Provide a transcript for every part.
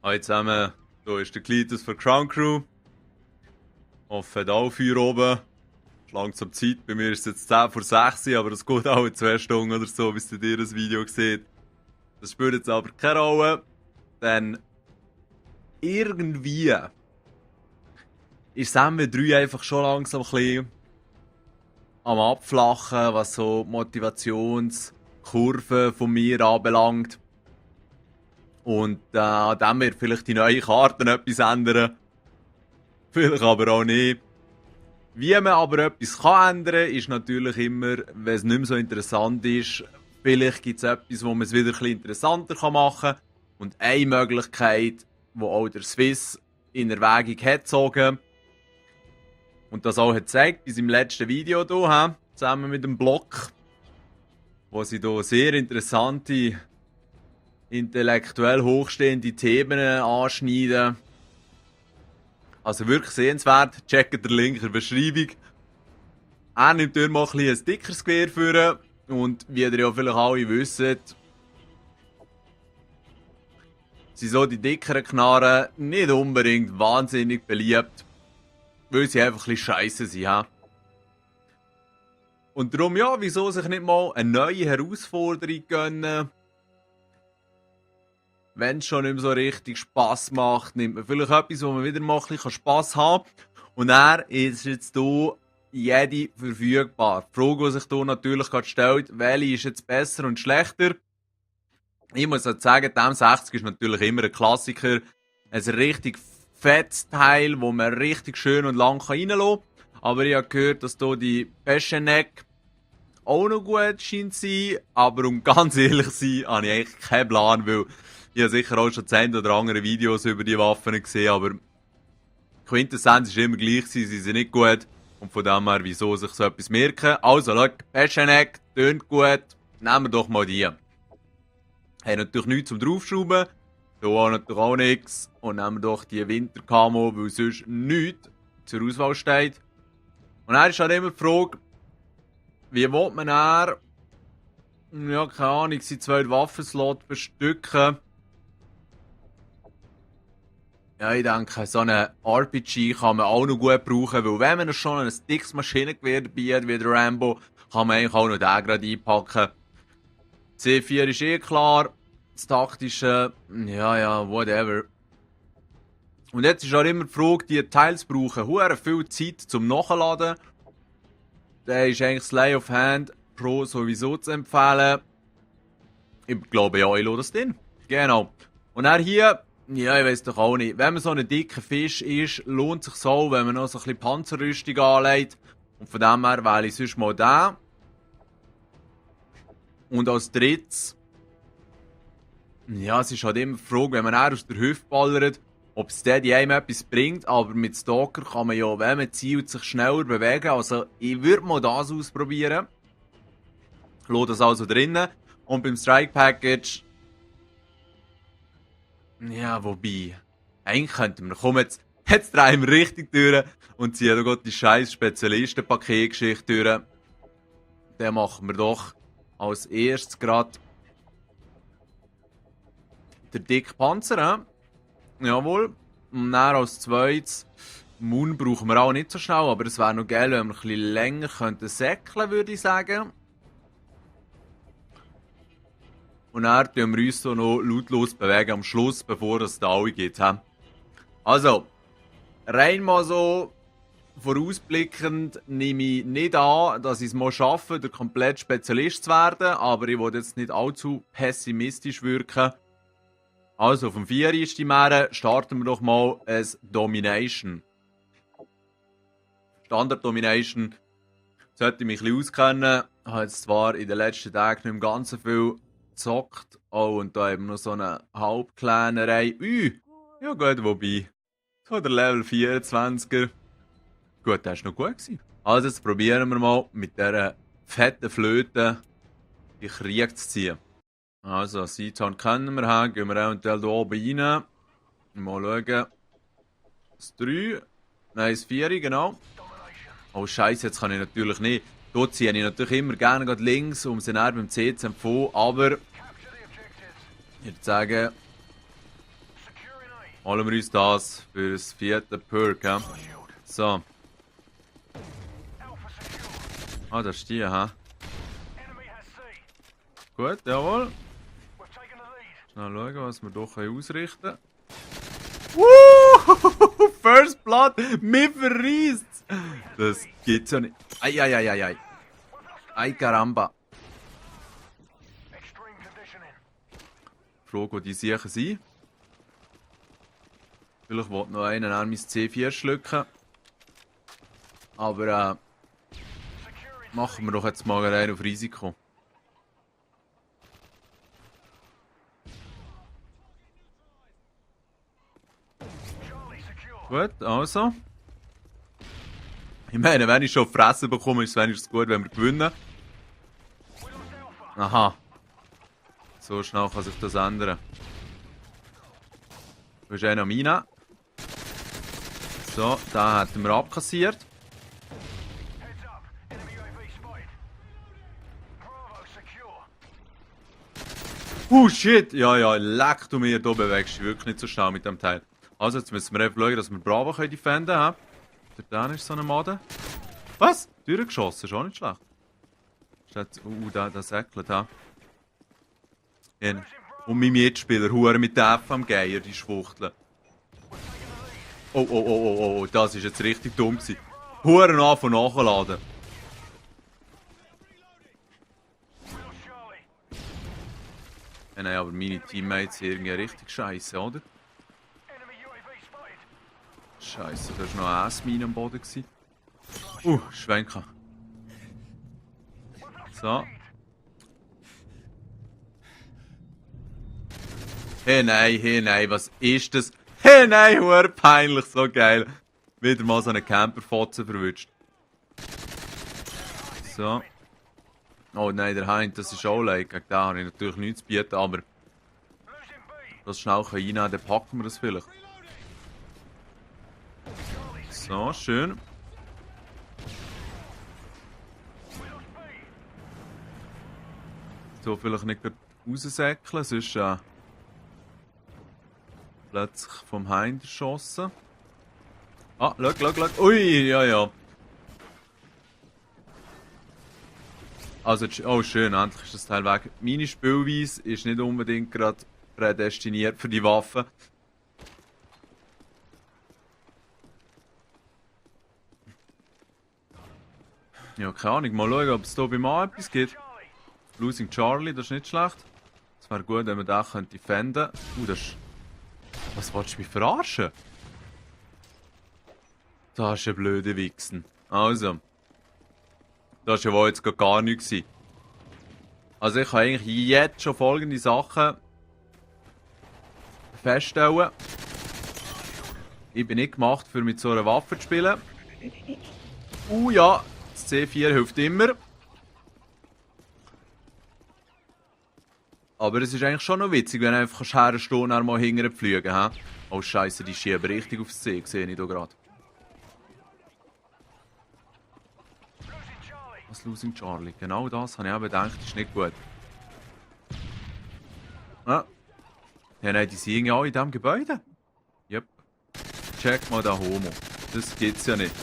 Hallo zusammen, hier ist der Klitus von Crown Crew. Hoffe, hat auch Feuer oben. Es ist langsam Zeit, bei mir ist es jetzt 10 vor 6 Uhr, aber das geht auch in 2 Stunden oder so, bis ihr das Video seht. Das spielt jetzt aber keine Rolle, denn irgendwie ist MW3 einfach schon langsam ein bisschen am Abflachen, was so Motivationskurven von mir anbelangt. Und an dem wird vielleicht die neuen Karten etwas ändern. Vielleicht aber auch nicht. Wie man aber etwas kann ändern kann, ist natürlich immer, wenn es nicht mehr so interessant ist, vielleicht gibt es etwas, wo man es wieder ein bisschen interessanter machen kann. Und eine Möglichkeit, die auch der Swiss in Erwägung hat gezogen und das auch hat gezeigt, bei seinem letzten Video hier, zusammen mit dem Blog, wo sie hier sehr interessante, intellektuell hochstehende Themen anschneiden. Also wirklich sehenswert. Checkt den Link in der Beschreibung. Er nimmt dort mal ein Stickersgewehr für. Und wie ihr ja vielleicht alle wisst, sind so die dickeren Knarren nicht unbedingt wahnsinnig beliebt. Weil sie einfach ein bisschen scheisse sind. He? Und darum, ja, wieso sich nicht mal eine neue Herausforderung gönnen? Wenn es schon nicht mehr so richtig Spass macht, nimmt man vielleicht etwas, wo man wieder mal ein bisschen Spass haben kann. Und er ist jetzt hier jede verfügbar. Die Frage, die sich hier natürlich gerade stellt, welche ist jetzt besser und schlechter? Ich muss halt sagen, die M60 ist natürlich immer ein Klassiker. Ein richtig fettes Teil, wo man richtig schön und lang reinlassen kann. Aber ich habe gehört, dass hier die Pescheneck auch noch gut scheint zu sein. Aber um ganz ehrlich zu sein, habe ich eigentlich keinen Plan, weil ich habe sicher auch schon 10 oder andere Videos über die Waffen gesehen, aber die Quintessenz ist immer gleich, sie sind nicht gut. Und von dem her, wieso sich so etwas merken? Also, schau, Pescheneck, tönt gut, nehmen wir doch mal die. Haben natürlich nichts zum Draufschrauben, da auch natürlich auch nichts. Und nehmen wir doch die Wintercamo, weil sonst nichts zur Auswahl steht. Und dann ist halt immer die Frage, wie will man dann, ja, keine Ahnung, seinen 2 Waffenslot bestücken? Ja, ich denke, so eine RPG kann man auch noch gut brauchen, weil wenn man schon ein dickes Maschinengewehr dabei hat, wie der Rambo, kann man eigentlich auch noch den gerade einpacken. C4 ist eh klar, das taktische, ja, whatever. Und jetzt ist auch immer die Frage, die Teils brauchen hure viel Zeit zum Nachladen. Da ist eigentlich Slay of Hand Pro sowieso zu empfehlen. Ich glaube ja, ich lasse das drin. Genau. Und dann hier, ja, ich weiß doch auch nicht. Wenn man so ein dicker Fisch ist, lohnt es sich so, wenn man noch so ein bisschen Panzerrüstung anlegt. Und von dem her wähle ich sonst mal den. Und als drittes, ja, es ist halt immer die Frage, wenn man eher aus der Hüfte ballert, ob es die einem etwas bringt. Aber mit Stalker kann man ja, wenn man zielt, sich schneller bewegen. Also ich würde mal das ausprobieren. Ich lasse das also drinnen. Und beim Strike Package, ja, wobei, eigentlich könnten wir, komm jetzt drehen wir richtig durch und ziehen da die scheiß Spezialisten-Paketgeschichte durch. Dann machen wir doch als erstes gerade den dicken Panzer, jawohl. Und dann als zweites, Moon brauchen wir auch nicht so schnell, aber es wäre noch geil, wenn wir ein bisschen länger könnten säckeln, würde ich sagen. Und dann tun wir uns so noch lautlos bewegen am Schluss, bevor es da alle geht. Also, rein mal so vorausblickend nehme ich nicht an, dass ich es mal schaffe, der komplett Spezialist zu werden. Aber ich will jetzt nicht allzu pessimistisch wirken. Also, auf dem 4 ist die Mähre, starten wir doch mal ein Domination. Standard Domination. Sollte ich mich ein bisschen auskennen. Ich habe jetzt zwar in den letzten Tagen nicht mehr ganz so viel gezockt. Oh, und da eben noch so eine Halbkleinerei. Ja gut, wobei. So der Level 24er. Gut, der war noch gut gewesen. Also jetzt probieren wir mal mit dieser fetten Flöte die Krieg zu ziehen. Also, Seaton kennen wir haben. Gehen wir eventuell hier oben rein. Mal schauen. Das 3. Nein, das 4, genau. Oh Scheiße, jetzt kann ich natürlich nicht. Hier ziehe ich natürlich immer gerne links, um sie dann beim C zu empfehlen. Aber ich würde sagen, Holen wir uns das für das 4. Perk, ja? So. Ah, das ist die, hä? Gut, jawohl. Schnell schauen, was wir hier ausrichten können. First Blood! Mir verreist! Das gibt's ja nicht. Ei. Ei, caramba. Frage, wo die sicher sind. Vielleicht will noch einer an mein C4 schlucken. Aber machen wir doch jetzt mal rein auf Risiko. Gut, also. Ich meine, wenn ich schon Fressen bekomme, ist es wenigstens gut, wenn wir gewinnen. Aha. So schnell kann sich das ändern. Du hast einen an meine. So, den hätten wir abkassiert. Shit! Ja, leck du mir, da bewegst du dich wirklich nicht so schnell mit dem Teil. Also, jetzt müssen wir einfach schauen, dass wir Bravo können defenden können. Der ist so ein Maden. Was? Durchgeschossen, ist auch nicht schlecht. Der säckelt, ha? Und mein Mitspieler, Hure mit der F am Geier, die Schwuchteln. Oh, das ist jetzt richtig dumm gewesen. Hure anfangen nachladen. Ja, nein, aber meine Teammates sind irgendwie richtig scheiße, oder? Scheiße, da war noch eine S-Mine am Boden. Schwenken. So. Hey nein, was ist das? Hey nein, hure peinlich, so geil. Wieder mal so einen Camperfotze verwünscht. So. Oh nein, der Hind, das ist auch leid. Gegen den habe ich natürlich nichts zu bieten, aber das schnell reinnehmen kann, dann packen wir das vielleicht. So, schön. So, vielleicht nicht raussäckeln, sonst plötzlich vom Hind erschossen. Ah, schau. Ui, ja. Also, oh schön, endlich ist das Teil weg. Meine Spielweise ist nicht unbedingt gerade prädestiniert für die Waffe. Ja, keine Ahnung. Mal schauen, ob es hier beim A etwas gibt. Losing Charlie, das ist nicht schlecht. Es wäre gut, wenn man den defenden könnte. Das ist... Was willst du mich verarschen? Das ist ein blöder Wichsen. Also. Das war ja wohl jetzt gar nichts. Also ich kann eigentlich jetzt schon folgende Sachen feststellen. Ich bin nicht gemacht, für mit so einer Waffe zu spielen. Ja, das C4 hilft immer. Aber es ist eigentlich schon noch witzig, wenn du einfach herstehen und dann mal hinterher fliegen kannst. Oh Scheiße, die schieben richtig aufs C, sehe ich hier gerade. Was Losing Charlie? Genau das habe ich auch gedacht, ist nicht gut. Ja, nein, die sind ja alle in diesem Gebäude. Yep. Check mal den Homo. Das gibt's ja nicht.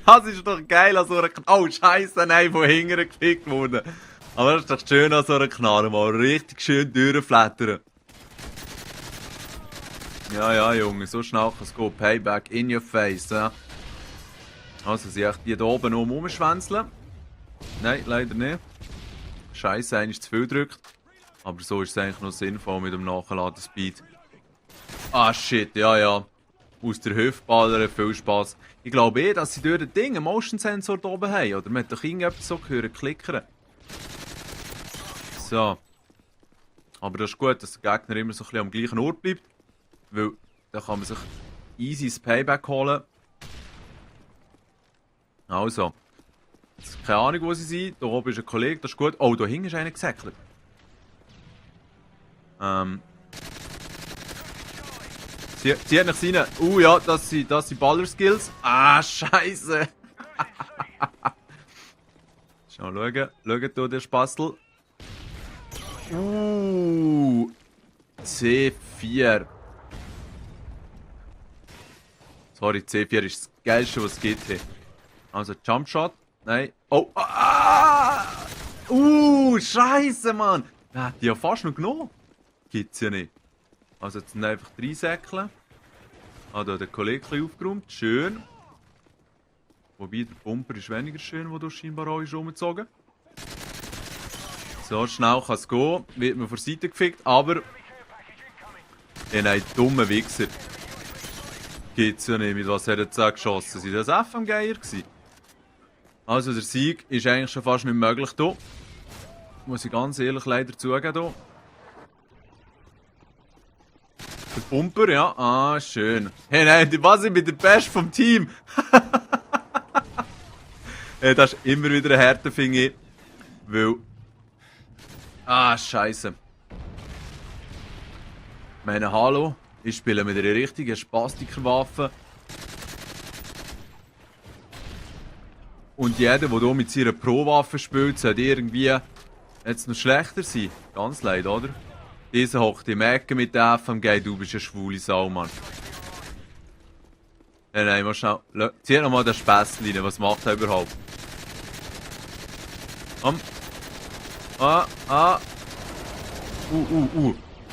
Das ist doch geil an so einer Knarre. Oh Scheiße, nein, von hinten gefickt worden. Aber das ist doch schön an so einer Knarre, mal richtig schön durchflattern. Ja, Junge, so schnell kann es gehen. Payback in your face. Ja. Also, sie echt die da oben rumschwänzeln. Nein, leider nicht. Scheiße, einer ist zu viel gedrückt. Aber so ist es eigentlich noch sinnvoll mit dem Nachladen-Speed. Ah, shit, ja. Aus der Hüftballer, viel Spaß. Ich glaube dass sie durch das Ding einen Motion Sensor da oben haben. Oder man hat doch irgendetwas so gehört, klickern. So. Aber das ist gut, dass der Gegner immer so ein bisschen am gleichen Ort bleibt. Weil da kann man sich easy das Payback holen. Also. Keine Ahnung, wo sie sind. Da oben ist ein Kollege, das ist gut. Oh, da hinten ist einer gesäckelt. Zieht nach rein. Ja, das sind Baller-Skills. Ah, Scheiße. Schau, schaut hier, der Spastel. C4. Sorry, C4 ist das Geilste, was es gibt. Also, Jumpshot. Nein. Oh. Scheiße, Mann. Der hat die ja fast noch genommen. Gibt's ja nicht. Also, jetzt sind einfach 3 Säckchen. Ah, da hat der Kollege ein bisschen aufgeräumt. Schön. Wobei, der Pumper ist weniger schön, der durch scheinbar auch ist rumgezogen. So schnell kann es gehen. Wird man von der Seite gefickt, aber... Nein, dumme Wichser. Gibt's ja nicht. Mit was hat er jetzt geschossen? Sind das FMGer gewesen? Also, der Sieg ist eigentlich schon fast nicht möglich hier. Muss ich ganz ehrlich leider zugeben hier. Der Pumper, ja. Ah, schön. Hey, nein, was? Ich bin der Beste vom Team. Hey, das ist immer wieder ein härter, finde ich. Weil... Scheiße. Ich meine, hallo. Ich spiele mit einer richtigen Spastikerwaffe. Und jeder, der hier mit seiner Pro-Waffe spielt, sollte irgendwie jetzt noch schlechter sein. Ganz leid, oder? Dieser hockt im Ecken mit der FMG, du bist eine schwule Sau, Mann. Nein, mal schnell. Zieh nochmal den Späßchen rein, was macht er überhaupt?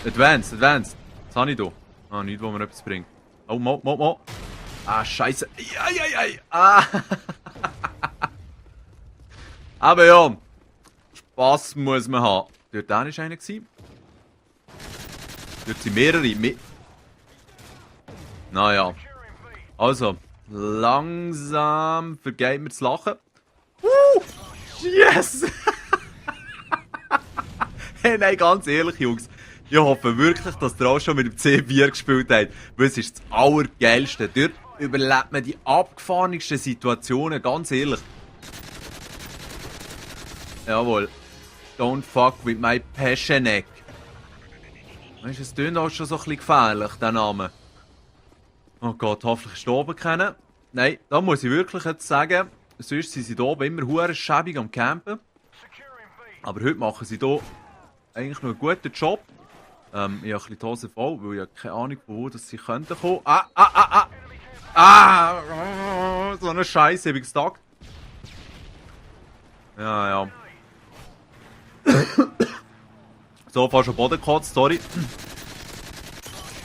Advanced. Was habe ich da? Nichts, wo mir etwas bringt. Oh, mo. Scheiße. Aber ja, Spass muss man haben. Dort war einer. Dort sind mehrere. Naja. Also, langsam vergeht mir das Lachen. Yes! Hey, nein, ganz ehrlich, Jungs. Ich hoffe wirklich, dass ihr auch schon mit dem C4 gespielt habt. Weil es ist das Allergeilste. Dort überlebt man die abgefahrensten Situationen, ganz ehrlich. Jawohl. Don't fuck with my Pescheneck. Weißt du, es klingt auch schon so ein bisschen gefährlich, der Name. Oh Gott, hoffentlich ist da oben keiner. Nein, da muss ich wirklich jetzt sagen, sonst sind sie da oben immer hure schäbig am Campen. Aber heute machen sie hier eigentlich noch einen guten Job. Ich habe ein bisschen die Hose voll, weil ich habe keine Ahnung, von wo dass sie könnten kommen. So eine Scheiße, habe ich gesagt. Ja. So, fast schon Boden gekotzt, sorry.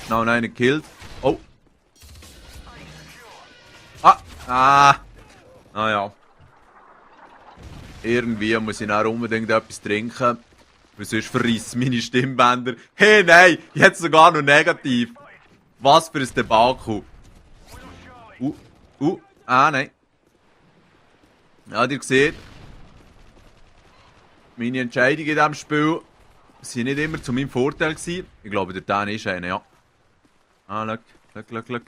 Schnell einen gekillt. Oh. Ja. Irgendwie muss ich auch unbedingt etwas trinken. Weil sonst verrissen meine Stimmbänder. Hey, nein! Jetzt sogar noch negativ. Was für ein Debakel. Nein. Ja, ihr seht, meine Entscheidungen in diesem Spiel sind nicht immer zu meinem Vorteil gewesen. Ich glaube, der Dan ist einer, ja. Look.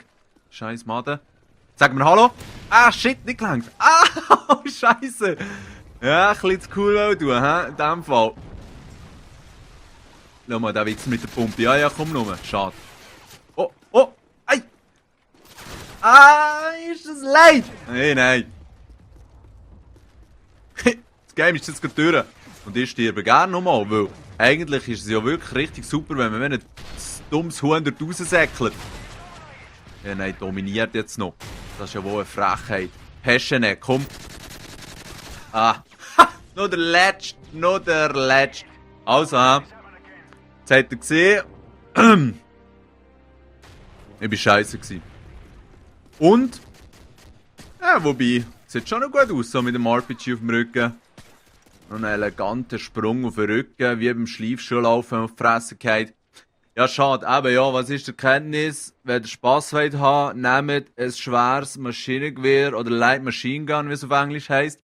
Scheiß Maden. Sag mir Hallo. Shit, nicht gelangt. Scheiße. Ja, ein bisschen zu cool tun, hä? In dem Fall. Schau mal, der Witz mit der Pumpe. Ja, komm nur. Schade. Oh, ei. Ist das leid? Hey, nein. Das Game ist jetzt gerade durch. Und ich sterbe gerne nochmal, weil eigentlich ist es ja wirklich richtig super, wenn man ein dummes Huhn dort raussäckelt. Ja, nein, dominiert jetzt noch. Das ist ja wohl eine Frechheit. Pescheneck, komm. Nur der Letzte. Also, jetzt habt ihr gesehen, ich war scheiße gewesen. Und, wobei, sieht schon noch gut aus, so mit dem RPG auf dem Rücken. Und einen eleganten Sprung auf den Rücken, wie beim Schleifschuhlaufen auf die Fresse geht. Ja, schade. Eben, ja, was ist die Erkenntnis? Wenn ihr Spass habt, nehmt ein schweres Maschinengewehr oder Light Machine Gun, wie es auf Englisch heisst.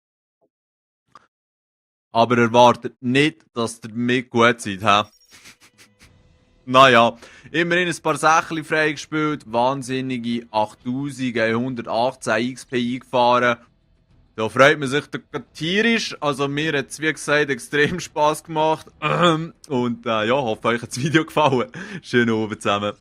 Aber erwartet nicht, dass ihr damit gut seid, hä? Naja, immerhin ein paar Sachen freigespielt, wahnsinnige 8118 XP eingefahren. Da freut man sich tierisch. Also mir hat es wie gesagt extrem Spass gemacht. Und ja, hoffe euch hat das Video gefallen. Schönen Abend zusammen.